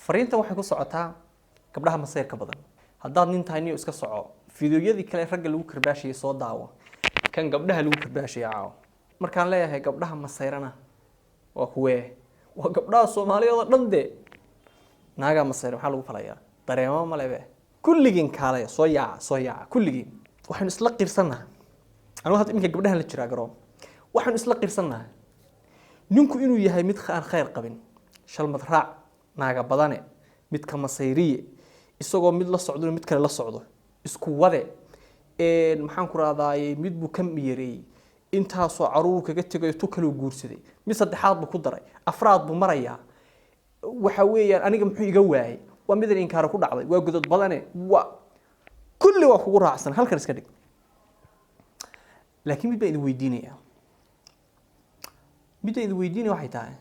Fariintan waxay ku socotaa gabdhaha masayrka badan. Haddaad nin tahay, niyo, iska soco. Fiidiyoyadii kale ragga lagu karbaashayay soo daawo, kan gabdhaha lagu karbaashaya caawo. Markaan leeyahay gabdhaha masayrana, waa kuwee? Waa gabdhaha Soomaaliyeed oo dhan. Dee naagaa masayra maxaa lagu falayaa? Dareemo malebe. Kulligiin kaalaya, soo yaaca, soo yaaca kulligiin. Waxaynu isla qirsannaha, anugu hadda iminka gabdhahan la jiraa garoon, waxaynu isla qirsannaha ninku inuu yahay mid aan khayr qabin, shalmad raac, naaga badane, midka masayriye, isagoo mid la socdo mid kale la socdo, isku wade, maxaan ku rahdaayey, mid buu ka miyareeyey, intaasoo caruur kaga tegayo, tu kaloo guursaday, mid saddexaad buu ku daray, afraad buu marayaa. Waxa weeyaan, aniga muxuu iga waayay? Waa midan inkaaro ku dhacday, waa godod badane, waa kulli, waa kugu raacsan. Halkan iska dhig. Laakiin mid baan idin weydiinaya, midaan idin weydiinaya waxay tahay: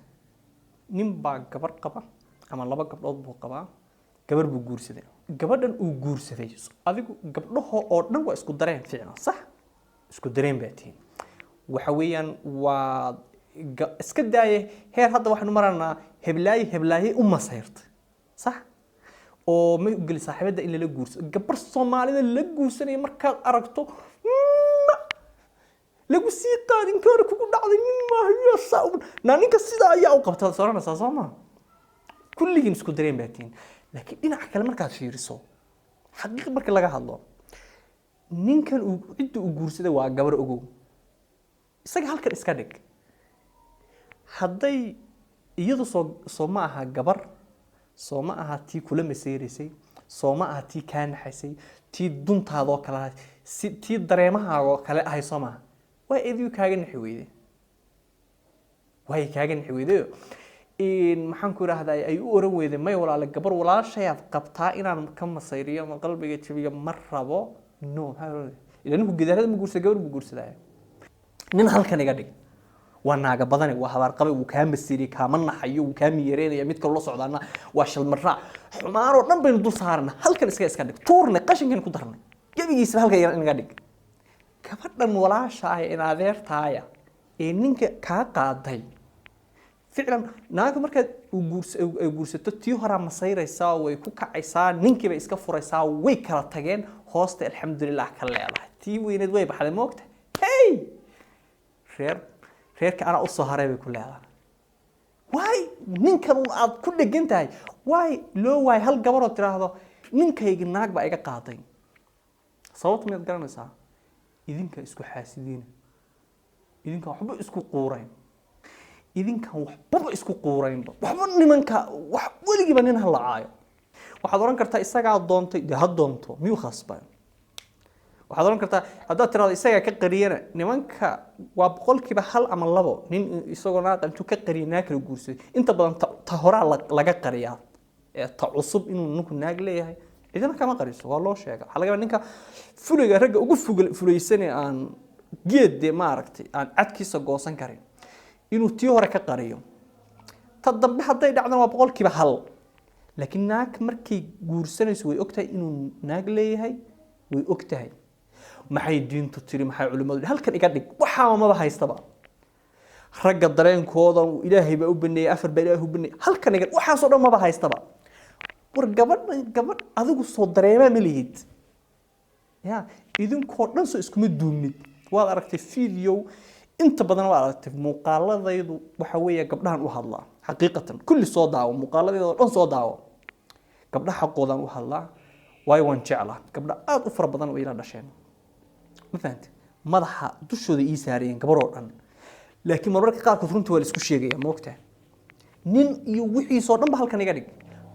nin baa gabar qaba ama laba gabdhood buu qabaa, gabar buu guursaday. Gabadhan uu guursaday, adigu gabdhaho oo dhan waa isku dareen ficna, sax? Isku dareen baa tihiin. Waxa weeyaan, waa iska daaye heer hadda waxaanu maranaa heblaaye heblaaye u masayrtay, sax? Oo may ogeli saaxiibada in lala guursado. Gabar Soomaalida la guursanaya markaad aragto, lagu sii qaadin kaara kugu dhacday, nin maahayo saa naa ninka sidaa ayaa u qabta soranaysaa, soo maa? Kulligiin isku dareen baa tihiin. Laakiin dhinaca kale markaad fiiriso, xaqiiq marka laga hadlo, ninkan uu cidda uu guursaday waa gabar. Ogow, isaga halkan iska dhig. Hadday iyadu soo ma aha gabar, soo ma aha tii kula maseyraysay, soo ma aha tii kaa naxaysay, tii duntaadoo kale ahay, si tii dareemahaagoo kale ahay, soo maaha? Waa idigu kaaga naxi weyday, way kaaga naxi weydayo. Maxaan ku idhaahdaa, ay u oran weyday: "May walaale, gabar walaashayaad qabtaa, inaan ka masayriyo ama qalbiga jabiyo ma rabo." No, maxaa oran? Ila ninku gidaarada ma guursada, gabar buu guursadaya. Nin halkan iga dhig, waa naaga badane, waa habaarqabe, wuu kaa masiriyey, kaama naxayo, wuu kaa miyareynaya, mid kaloo la socdaana waa shalmaraac, xumaan oo dhan baynu dul saarana. Halkan iska dhig, tuurnay, qashinkan ku darnay, gebigiisaba halkan inaga dhig. Gabadhan walaasha ah in adeertaaya ee ninka kaa qaaday, ficlan naaga markaad uu ay guursato, tii horaa masayraysaa, way ku kacaysaa, ninkii bay iska furaysaa, way kala tageen, hoosta alxamdulilah ka leedahay, tii weyneed way baxday, moogta? Hey, reer reerka anaa usoo haray bay ku leedahay. Waay ninkan un aad ku dhegan tahay, waay loo waay hal gabaroo tiraahdo: "Ninkaygi naag baa iga qaaday"? Sababta miyaad garanaysaa? Idinka isku xaasidiina, idinka waxba isku quurayn, idinkan waxbaba isku quuraynba waxba. Nimanka wax weligiiba nin ha lacaayo. Waxaad oran kartaa isagaa doontay. Dee ha doonto, miyuu khasbay? Waxaad oran kartaa haddaad tirahdo isagaa ka qariyana, nimanka waa 1% ama 2 nin isagoo naaqa intuu ka qariya naag kala guursaday. Inta badan ta horaa laga qariyaa, ee ta cusub inuu ninku naag leeyahay cidina kama qariso, waa loo sheega. Waxaa laga yaabaa ninka fuliga, ragga ugu fulaysanee aan geed dee maaragtay aan cadkiisa goosan karin, inuu tii hore ka qariyo. Ta dambe hadday dhacdana waa 1%. Laakiin naag markay guursanayso way ogtahay inuu naag leeyahay, way ogtahay. Maxay diintu tiri? Maxay culimmadu? Halkan iga dhig, waxaaba maba haystaba. Ragga dareenkooda Ilaahay baa u baneeyey, afar baa Ilaahay u baneeyey. Halkan iga, waxaasoo dhan maba haystaba. War gabadha, gabadh adigu soo dareemaa ma lihid ya? Idinkoo dhan soo iskuma duubnid. Waad aragtay video inta badan, waad aragtay muuqaaladaydu. Waxa weeye, gabdhahan u hadlaa xaqiiqatan. Kulli soo daawo muuqaaladeeda oo dhan, soo daawo. Gabdhaha xaqoodaan u hadlaa, waayo waan jeclaa gabdha aada u fara badan oo ila dhasheen, ma fahamte? Madaxa dushooda ii saarayeen gabar oo dhan. Laakiin marmarka qaarkood runtii waa la isku sheegaya, ma ogtahay? Nin iyo wixiisoo dhan ba halkan iga dhig.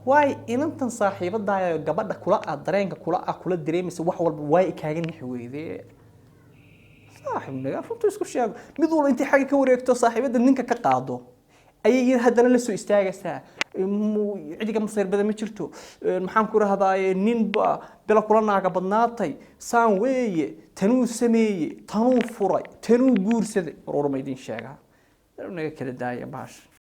Waay inantan saaxiibadaaya, gabadha kula ah, dareenka kula ah, kula dareemaysa wax walba, waay kaaga nixi weydee? Saaxiib naga runtu isku sheego. Mid walba intay xagga ka wareegto, saaxiibada ninka ka qaado ayay iyada haddana la soo istaagaysaa: "Cidiga masayr badan ma jirto." Maxaan ku rahdaaye, ninba bila kula naaga badnaatay, saan weeye, tanuu sameeye, tanuu furay, tanuu guursaday. War ma idin sheegaa? Naga kala daaya baasha.